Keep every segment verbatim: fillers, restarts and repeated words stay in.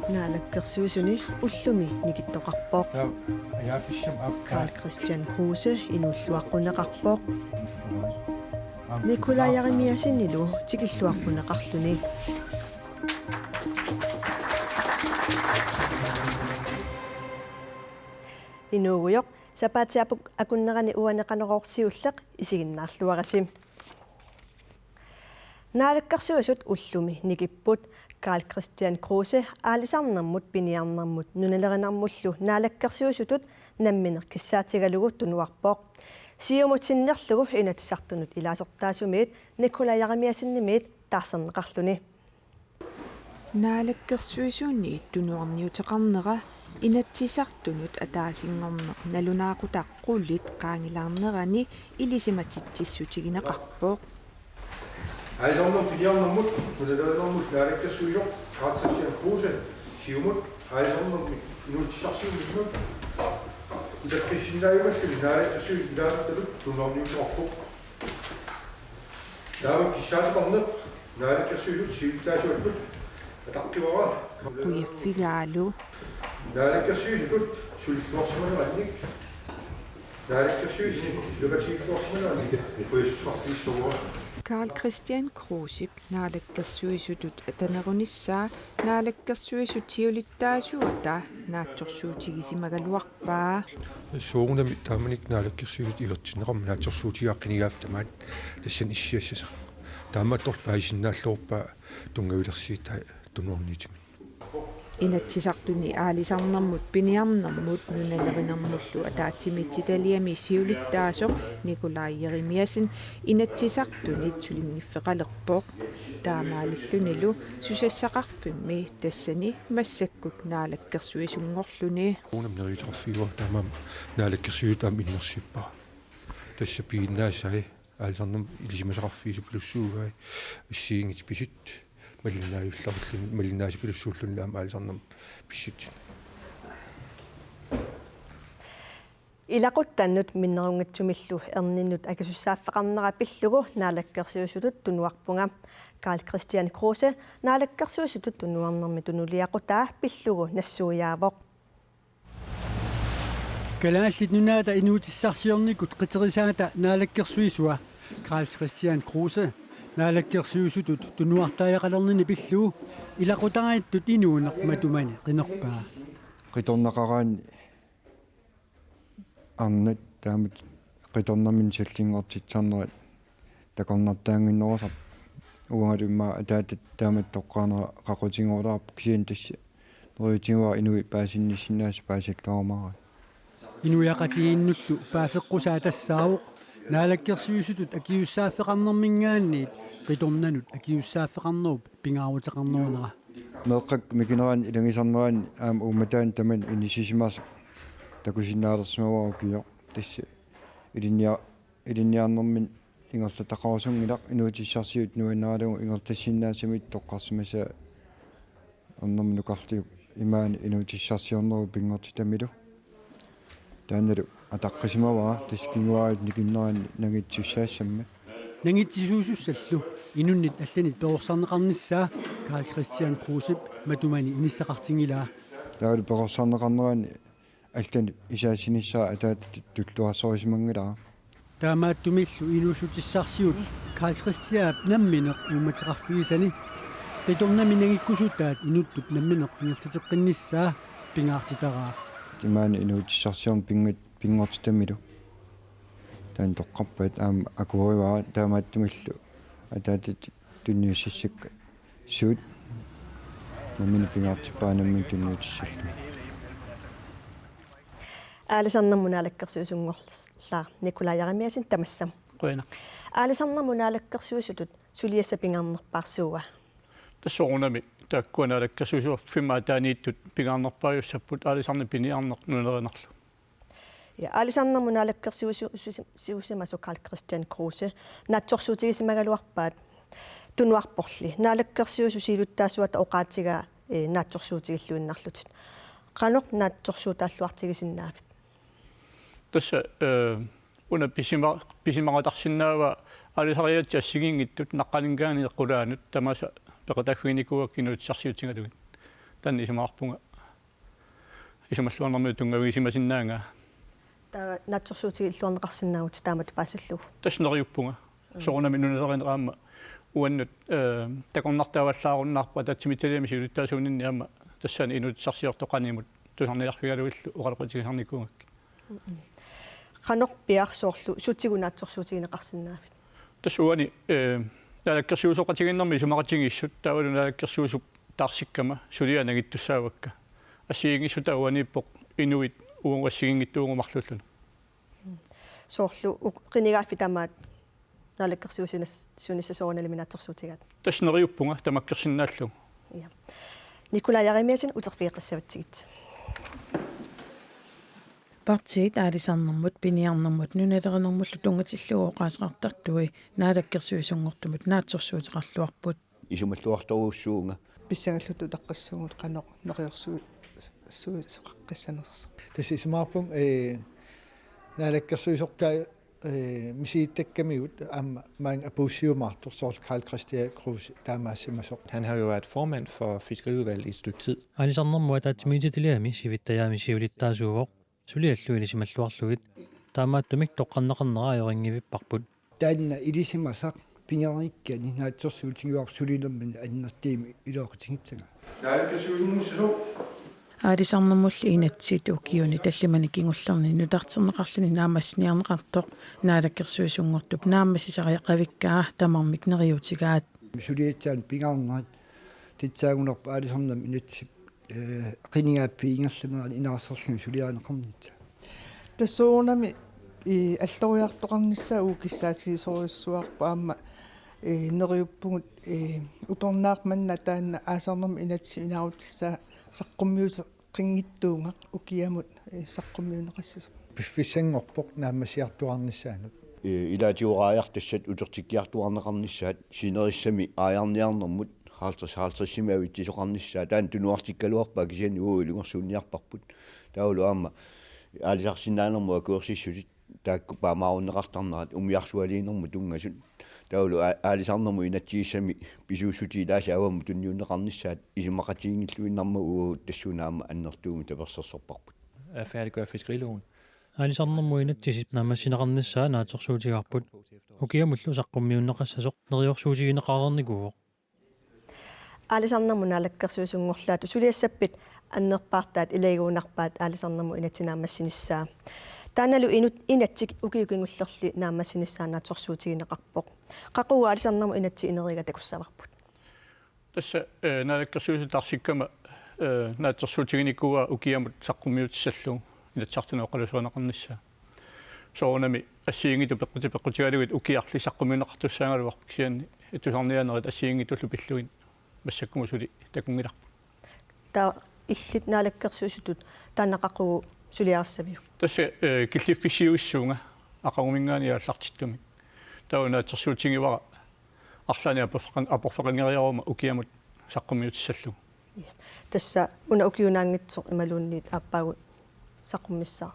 Naalakkersuisuni ullumi nikittoqarpoq. Karl Christian Kruse inuulluaqquneqarpoq. Nikolaj Jeremiassenilu tikilluaqquneqarluni. Inuugujoq, sapaatip akunnerani uani Qanorooq siulleq isiginnaarluarisi. Naalakkersuisut ullumi nikipput. Karl Christian Kruse aalisarnermut, piniarnermut nunalerinermullu naalakkersuisutut nammineq kissaatigalugu tunuarpoq. Siumut sinnerlugu Inatsisartunut ilaasortaasumiit Nikolaj Jeremiassenimiit taarserneqarluni. Naalakkersuisuni tunuarniuteqarnera Inatsisartunut ataasinngorneq nalunaaqutaq qulit qaangilaarnerani ilisimatitsissutigineqarpoq. Aalisarnermut piniarnermut nunalerinermut naalakkersuisoq Karl Christian Kruse, Siumut, aalisarnermut inuussutissarsiunnut utaqqissinnaajumalluni naalakkersuisut ilaasortatut tunuarniuteqarpoq. Taama kissaateqarneq naalakkersuisut siulittaasuattut ataqqivara. Qujaffigaalu. Naalakkersuisutut sulilluarsimanerannik, naalakkersuisuni sulakatigiilluarsimanerannik qujassuteqarfigissavarput. Karl Christian Krusep naalakkersuisutut atanerunissaa naalakkersuisut siulittaasuata naatsorsuutigisimagaluarpaa. Soorunami taamanikkut naalakkersuisut ivertinneqarmat naatsorsuutigigaanni qinigaaffik tamaat tassani issiassasaq. Taamaattorli paasisinnaalluarpaa tunngavilersiitai tunuarniutiminnik. Inatsisartuni aalisarnermut piniarnermut nunalerinermullu ataatsimiititaliami siulittaasoq Nikolaj Jeremiassen Inatsisartunit sulinngiffeqalerpoq. Taamaalillunilu susassaqarfimmi tassani massakkut naalakkersuisunngorluni. Uunam neriuteqarfigaara taamaammat naalakkersuisut aamma innersuuppara. Tassa piginnaasai aalisarnermut ilisimasaqarfigisapilussuugai assigiinngitsut pisut malinnaajullarluni, malinnaasupilussuulluni aamma aalisarnermut pissutsit. Ilaquttannut minnerunngitsumillu erninnut akisussaaffeqarnera pillugu naalakkersuisutut tunuarpunga. Karl Christian Kruse naalakkersuisutut tunuarnermi tunuliaqutaa pillugu nassuiaavoq. Kalaallit Nunaata inuutissarsiornikut qiterisaataa naalakkersuisua Karl Christian Kruse naalakkersuisutut tunuartariaqalernini pillugu ilaqutariittut inuuneq matumani qinerpaa. Qitornaqaraanni arnat taamatut qitornaminnut sallinngortitsisarnerat takornartaannginnerusarpoq. Uangalu immaqa ataatat taamatut toqqaannaq qaqutigoorlaarpoq, kisianni tassa neriuutigivara inuit paasinnissinnaasut paasilluarumaaraat. Inuiaqatigiinnullu paaseqqusaa tassaavoq naalakkersuisutut akisussaaffeqarnerminngaanniit qitornanut akisussaaffeqarnerup pingaaruteqarnerunera. Meeqqakka mikinerani ilagisarnerani aamma uummataani tamanut inissisimasoq takusinnaalersimavara ukioq. Tassa ilinnia-, ilinniarnermini ingerlataqarusunngilaq, inuutissarsiutit nuannaralugu ingerlassinnaasamikkit toqqarsimasaa ernermut nukarliup imaani inuutissarsiornerup pinngortitamilu. Taannalu ataqqisimavara tassa kinguaariit nikinneranni nangitsissuussaassammat. Nangitsisuusussallu inunnit allanit perorsarneqarnissaa Karl Christian Krusep matumani inissaqartinngilaa. Taavalu perorsarneqarnerani allanut isaassinissaa ataatat tulluarsorisimanngilaa. Taamaattumillu inuussutissarsiut Karl Christianip nammineq uummateqarfigisani qitornami nangikkusutaat inuttut nammineq ingerlateqqinnissaa pingaartitaraa. Imaani inuutissarsiornerup pinngit-, pinngortitamilu. Taanna toqqarpat aamma akuerivara, taamaattumillu ataatat tunniussassakka suut nammineq pingaartippara nammineq tunniutissalluni. Aalisarnermut naalakkersuisunngorlaaq Nikolaj Jeremiassen, tamassa. Qujanaq. Aalisarnermut naalakkersuisutut suliassat pingaarnerpaarsuua? Tassa soorunami taakkua naalakkersuisunngorfimmut ataaniittut pingaarnerpaajussapput aalisarneq, piniarneq, nunalerinerlu. Ja, aalisarnermut naalakkersuisu-, susi-, susimasoq Karl Christian Kruse naatsorsuutigisimagaluarpaat tunuarporli. Naalakkersuisut siulittaasuata oqaatigaa, eh, naatsorsuutigilluinnarlutit. Qanoq naatsorsuutaalluartigisinnaavit? Tassa, eh, Una pisima-, pisimaqatarsinnaavaa aalisariaatsit assigiinngitsut naqqaninngaanniit qulaanut tamaasa peqataaffiginikuuakka inuussutissarsiutigalugit. Taanna isumaqarpunga isumalluarnermini tunngavigisimasinnaangaa. Taava naatsorsuutigiilluarneqarsinnaavutit taamatut paasillugu? Tassa neriuppunga. Soorunami nunalerineq aamma uannut, eh, takornartaavallaarunnaarpoq ataatsimiititaliami siulittaasuuninni aamma tassani inuussutissarsiortoq qanimut tusarniarfigalugillu oqaloqatigisarnikuugakkit. Qanorpiaq soorlu sutigut naatsorsuutigineqarsinnaavit? Tassa uani, eh, naalakkersuisooqatigiinnermi isumaqatigiissut taavalu naalakkersuisup taarsikkama suliaat nangittussaavakka. Assigiinngissutaat uaniippoq inuit uagut assigiinngitsuugut marluulluni. Soorlu uk-, qinigaaffik tamaat naalakkersuisunis-, -sunissaq soorunalimi naatsorsuutigaat? Tassa neriuppunga tamakkersinnaallugu. Ja. Nikolaj Jeremiassen, uterfigeqqissavatsigit. Partiit aalisarnermut, piniarnermut nunalerinermullu tunngatillugu oqaaseqartartui naalakkersuisunngortumut naatsorsuuteqarluarput. Isumalluartorujussuuvunga. Pissangalluta utaqqissaagut qanoq neriorsu-, -suisoqaqqissanersoq. Tassa isumaqarpunga, eh, naalakkersuisortaat, eh, misigittakkamigut aamma maanga apuussiumaartoq soorlu Karl Kristian Kruse taamaassimasoq. Han har jo været formand for fiskeriudvalget i et stykke tid. Aalisarnermut ataatsimiititaliami sivittajaami siulittaasuuvoq. Suliallu ilisimalluarlugit. Taamaattumik toqqarneqarnera ajorinngivipparput. Taanna ilisimasaq pigeriikkani naatsorsuutigaarput sulinermini annertuumik iluaqutigissagaa. Aalisarnermulli inatsit ukiuni tallimani kingullerni nutarterneqarluni naammassiniarneqartoq naalakkersuisunngortup naammassisariaqavikkaa tamarmik neriuutigaat. Suliassaanut pingaarnerat tassaagunarpoq aalisarnermut inatsisip, eh, qinigaaffik ingerlanerani inaarserluni suliarineqarnissaa. Tassuunami, eh, alloriartoqarnissaa uagut kissaatigisorujussuarput aamma, eh, neriuppugut, eh, upernaaq manna taanna aalisarnermut inatsisip inaarutissaa saqqummiuteqqinngitsuugaq ukiamut, eh, saqqummiunneqassasoq. Piffissanngorpoq naammassiartuaarnissaanut. Eh, ilaatigut raajartassat utertikkiartuaarneqarnissaat sinerissami aajarniarnermut halvtreds halvtredsimik avitsisoqarnissaa taanna tunuartikkaluarpaa kisianni uagut ilungersuunniarparput. Taavalu aamma aalisarsinnaanermut akuersissutit taakku paamaarunneqartarnerat umiarsualiinermut tunngasut. Taavalu aa-, aalisarnermut inatsisissami pisuussutit ilaasa avammut tunniunneqarnissaat isumaqatiginngilluinnarmagu uagut tassuuna aamma annertuumik tapersersorparput. At færdiggøre fiskeriloven. Aalisarnermut inatsisip naammassineqarnissaa naatsorsuutigaarput. Ukiamullu saqqummiunneqassasoq neriorsuutigineqareernikuuvoq. Aalisarnermut naalakkersuisunngorlaatut suliassappit annerpaartaat ilagigunarpaat aalisarnermut inatsit naammassinissaa. Taannalu inut-, inatsit ukiut kingullerni naammassinissaat naatsorsuutigineqarpoq. Qaqugu aalisarnermut inatsit ineriigat takussavarput? Tassa, eh, naalakkersuisut taarsikkama, eh, naatsorsuutiginikuuaa ukiamut saqqummiutissallugu Inatsisartuni oqaluuserineqarnissaa. Soorunami assigiinngitsut peqquti-, peqqutigalugit ukiarli saqqummiunneqartussaagaluarput kisianni tusarniaanerit assigiinngitsullu pillugit massakkumut suli takunngilarput. Taava illit naalakkersuisutut taanna qaqugu suliarissaviuk? Tassa, eh, killiffissiuissuunga aqaguminngaanniit aallartittumik. Taava naatsorsuutigivara arlaannik aporfeqan-, aporfeqanngeriaruma ukiamut saqqummiutissallugu. Ja. Tassa una ukiunaanngitsoq imaluunniit aappaagu saqqummissaaq?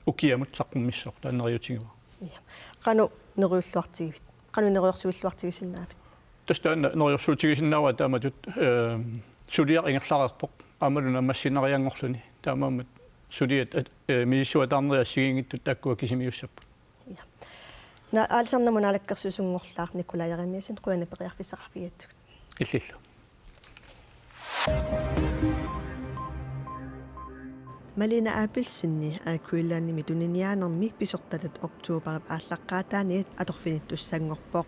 Ukiamut saqqummissoq taanna neriuutigivara. Ja. Qanoq neriulluartigivit? Qanoq neriorsuilluartigisinnaavit? Tassa taanna neriorsuutigisinnaavara taamatut, eh, suliaq ingerlareerpoq. Aammalu naammassinerianngorluni. Taamaammat suliat, eh, misissuataarnerit assigiinngitsut taakkua kisimiussapput. Ja. Na-, aalisarnermut naalakkersuisunngorlaaq Nikolaj Jeremiassen, qujanaq periarfissaqarfigigatsigut. Illillu. Malene Abelsen Air Greenlandimi tuniniaanermi pisortatut oktobarip aallaqqaataaniit atorfinittussanngorpoq.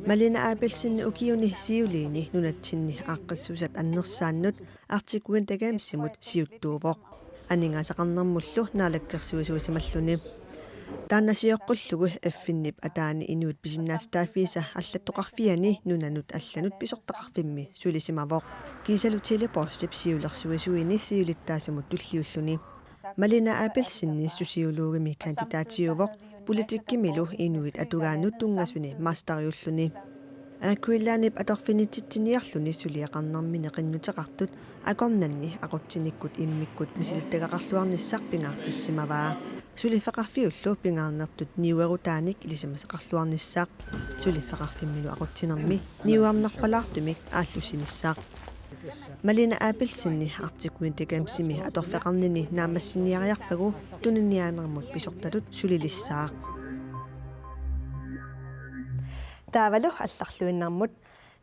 Malene Abelsen ukiuni siuliini nunatsinni aaqqissuussat annersaannut Arctic Winter Gamesimut siuttuuvoq. Aningaasaqarnermullu naalakkersuisuusimalluni. Taanna sioqqullugu F N-ip ataani inuit pisinnaatitaaffiisa allattoqarfiani nunanut allanut pisortaqarfimmi sulisimavoq. Kiisalu Tele Postip siulersuisuini siulittaasumut tulliulluni. Malene Abelsen sociologimi kandidatiuvoq, politikkimilu inuit atugaannut tunngasuni masteriulluni. Air Greenlandip atorfinitsitsiniarluni suliaqarnermini qinnuteqartut akornanni aqutsinikkut immikkut misilittagaqarluarnissaq pingaartissimavaa. Suliffeqarfiullu pingaarnertut niuerutaanik ilisimasaqarluarnissaat suliffeqarfimmilu aqutsinermi niuernerpalaartumik aallussinissaat. Malene Abelsenip Arctic Winter Gamesimi atorfeqarnini naammassiniariarpagu tuniniaanermut pisortatut sulilissaaq. Taavalu allarluinnarmut.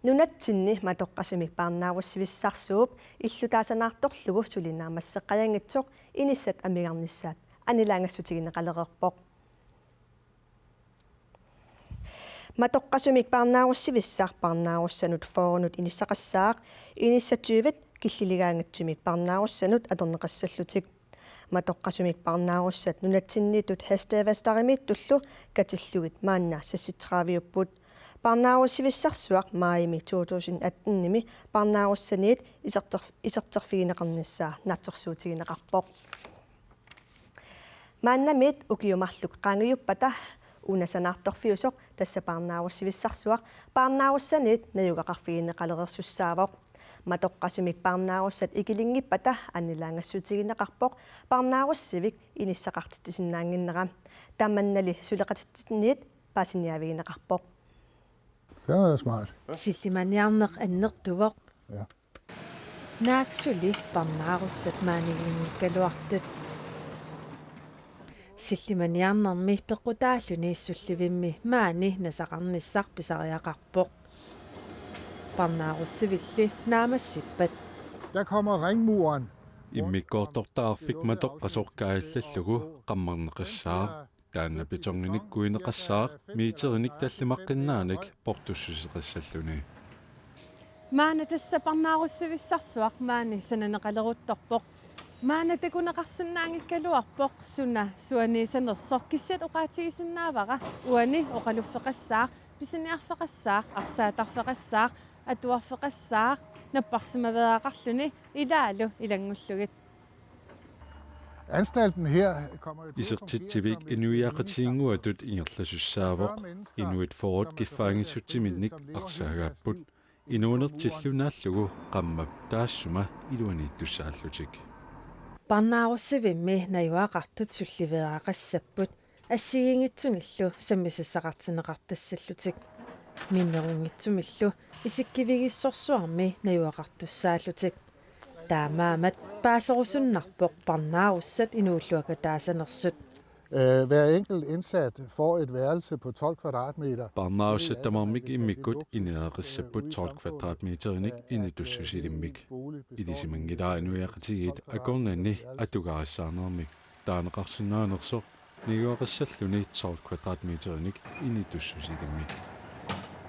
Nunatsinni matoqqasumik parnaarussivissarsuup illutaasanaartorlugu suli naammasseqqajanngitsoq inissat amigarnissaat annilaangassutigineqalereerpoq. Matoqqasumik parnaarussivissaq parnaarussanut fyrrenut inissaqassaaq, inissat tyvet killiligaangatsumik parnaarussanut atorneqassallutik. Matoqqasumik parnaarussat nunatsinniittut Herstedvesterimiittullu katillugit maanna seksogtredive-upput. Parnaarussivissarsuaq maajimi to tusind atten-imi parnaarussaniit iserter-, iserterfigineqarnissaa naatsorsuutigineqarpoq. Maannamiit ukiut marluk qaangiuppata una sanaartorfiusoq tassa parnaarussivissarsuaq parnaarussaniit najugaqarfigineqalereersussaavoq. Matoqqasumik parnaarussat ikilinngippat annilaangassutigineqarpoq parnaarussivik inissaqartitsisinnaannginnera. Tamannali suleqatitsiniit paasiniaavigineqarpoq. Det er smart. Sillimaniarneq annertuvoq. Ja. Naak suli parnaarussat maanilinngikkaluartut. Sillimaniarnermi peqqutaalluni sullivimmi maani nasaqarnissaq pisariaqarpoq. Parnaarussavilli naammassippat. Der kommer ringmuren. Immikkoortortaqarfik matoqqasoq kaajallallugu qammarneqassaaq. Taanna betoninik kuineqassaaq, meterinik tallimaqqinnaanik portussuseqassalluni. Maanna tassa parnaarussivissarsuaq maani sananeqaleruttorpoq. Maanna takuneqarsinnaanngikkaluarpoq suna suaniissanersoq, kisiat oqaatigisinnaavara uani oqaluffeqassaaq, pisiniarfeqassaaq, arsaattarfeqassaaq, atuarfeqassaaq, napparsimaveeraqarluni ilaalu ilanngullugit. Anstalten her kommer jo til at komme Isertitsivik inuiaqatigiinnguatut ingerlasussaavoq. Inuit fyrret kiffaanngissutsiminnik arsaagaapput. Inuunertillu naallugu qammap taassuma iluaniittussaallutik. Parnaarussivimmi najugaqartut sulliveeraqassapput assigiinngitsunillu sammisassaqartinneqartassallutik. Minnerunngitsumillu isikkivigissorsuarmi najugaqartussaallutik. Taamaammat paaserusunnarpoq parnaarussat inuulluakataasanersut. Øh, hver enkelt indsat får et værelse på tolv kvadratmeter. Parnaarussat tamarmik immikkut ineeqqassapput tolv kvadratmeterinik initussusilimmik. Ilisimanngilara inuiaqatigiit akornanni atugarissaarnermik. Taaneqarsinnaanersoq najugaqassalluni tolv kvadratmeterinik initussusilimmik.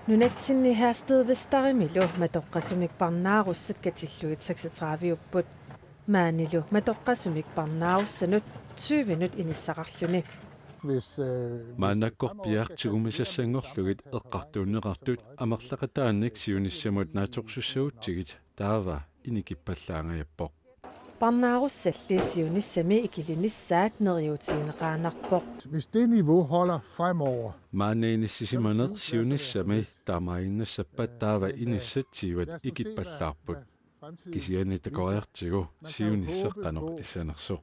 Nunatsinni Herstedvesterimilu matoqqasumik parnaarussat katillugit seksogtredive-upput. Maanilu matoqqasumik parnaarussanut tyvenut inissaqarluni. Hvis, øh, hvis Maannakkorpiaq tigumisassanngorlugit eqqartuunneqartut amerlaqataannik siunissamut naatsorsussagutsigit taava inikippallaangajappoq. Parnaarussalli siunissami ikilinissaat neriuutigineqaannarpoq. Hvis det niveau holder fremover, Maanna inissisimaneq siunissami taamaaginnassappat taava inissat tyvet ikippallaarput. Kisianni takoriartigu siunissaq qanoq issanersoq.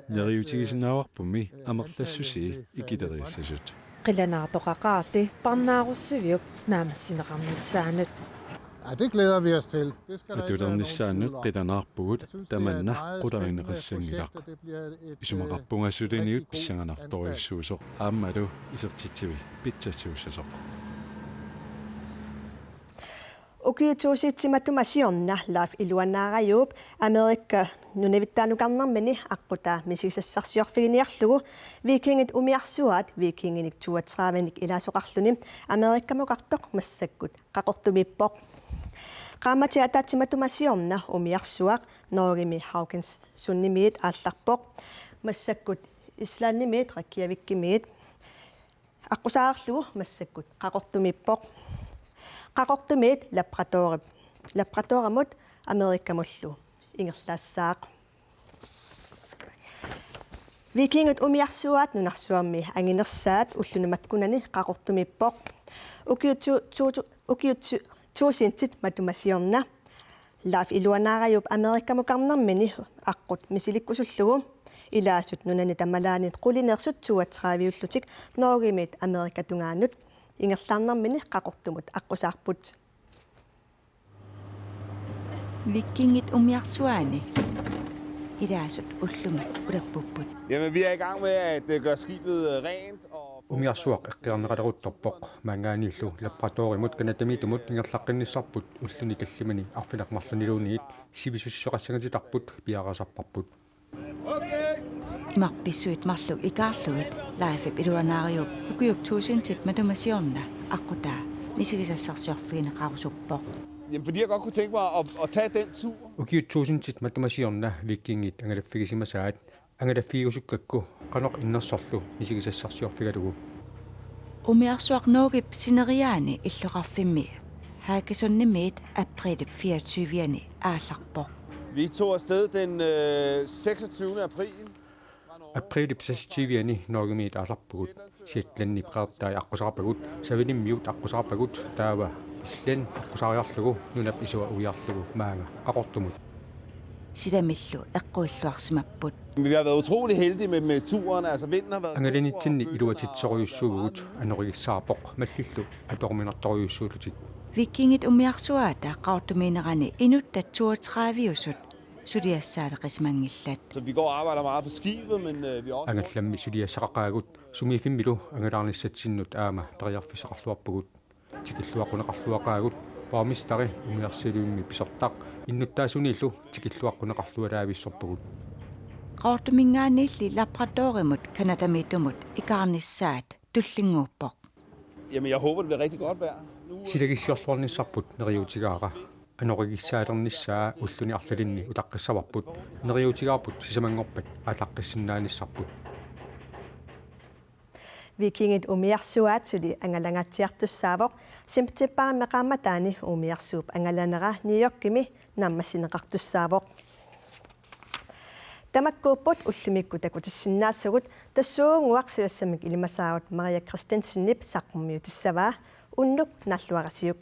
Neriuutigisinnaavarpummi amerlassusii ikileriassasut. Qilanaartoqaqaarli parnaarussiviup naammassineqarnissaanut. Ja, det glæder vi os til. Det skal der ikke være nogen Atulernissaannut tvivl om. Qilanaarpugut. Jeg synes, det er et tamanna meget spændende projekt, qularineqassanngilaq. Og det bliver et, øh, Isumaqarpunga suliniut rigtig god pissanganartorujussuusoq aammalu isertitsivik pitsassuussasoq. Ukiut tuusindit matuma siorna Leif Iluanaarajuup Amerika nunavitaanukarnermini aqqutaa misigisassarsiorfiginiarlugu vikingit umiarsuaat vikinginik toogtredive-nik ilaasoqarluni Amerikamukartoq massakkut Qaqortumiippoq. Qaammatip ataatsip matuma siorna umiarsuaq Norgemi Haugesundimiit aallarpoq. Massakkut Islandimiit Reykjavikimiit aqqusaarlugu massakkut Qaqortumiippoq. Qaqortumiit Labradorip, Labradorimut Amerikamullu ingerlaassaaq. Vikingit umiarsuaat nunarsuarmi anginersaat ulluni makkunani Qaqortumiippoq. Ukiut tu-, tu-, tu-, ukiut tu-, tuusindit matuma siorna Leif Iluanaarajuup Amerikamukarnermini aqqut misilikkusullugu Ilaasut nunani tamalaanit qulineersut toogtredive-ullutik Norgemiit Amerikatungaanut ingerlaarnermini Qaqortumut aqqusaarput. Vikingit umiarsuaani ilaasut ullumi ulappupput. Jamen, vi er i gang med at øh, gøre skibet øh, rent. Og Umiarsuaq eqqiarneqaleruttorpoq, maanngaanniillu laboratoriumut Canadamiitumut ingerlaqqinnissarput ulluni tallimani arfineq-marlunniluunniit sivisussisoqassangatitarput piareersarparput. Imarpissuit marluk ikaarlugit Leifip iluanaariup ukiup tuusintit matuma siorna aqqutaa misigisassarsiorfigineqarusuppoq. Jamen, fordi jeg godt kunne tænke mig at, at tage den tur. Ukiut tuusintit matuma siorna vikingit angalaffigisimasaat, angalaffigisukkakku qanoq innersorlu misigisassarsiorfigalugu. Umiarsuaq Norgep sineriaani illoqarfimmi Haggesundimiit aprilip fireogtyve-ani aallarpoq. Vi tog afsted den øh, seksogtyvende april. Aprilip seksogtyve-ani Norgemiit aallarpugut. Shetlandip qeqertai aqqusaarpagut, Savalimmiut aqqusaarpagut, taava Island aqqusaariarlugu nunap isua uiarlugu maanga Qaqortumut. Silamillu eqquilluarsimapput. Vi har været utrolig heldige med, med turen. Altså, vinden har været god, Angalanitsinni og iluatitsisorujussuuvugut, anorigissaarpoq mallillu atoruminartorujussuullutik. Vikingit umiarsuaata Qaqortumiinnerani inuttat toogtredive-usut suliassaaleqisimanngillat. Så vi går og arbejder meget på skibet, men øh, vi er også... Angallammi suliassaqaqaagut, sumiiffimmilu angalaarnissatsinnut aamma periarfissaqarluarpugut. Tikilluaqquneqarluaqaagut, borgmesteri umiarsialiummi pisortaq innuttaasuniillu tikilluaqquneqarlualaavissorpugut. Qaqortuminngaanniilli laboratoriumut Canadamiitumut ikaarnissaat tullinnguuppoq. Jamen, jeg håber, det bliver rigtig godt vejr. Nu, øh, Silagissiorluarnissarput neriuutigaara. Anoqigissaalernissaa ulluni arlalinni utaqqissavarput. Neriuutigaarput sisamanngorpat aallaqqissinnaanissaarput. Vikingit umiarsuaat suli angalangaatsiartussaavoq, septembarimi qaammataani umiarsuup angalanera New Yorkimi naammassineqartussaavoq. Tamakkuupput ullumikkut takutissinnaassaagut, tassuugunnguaq silassamik ilimasaarut Maria Christensenip saqqummiutissavaa, unnuk naalluarisiuk.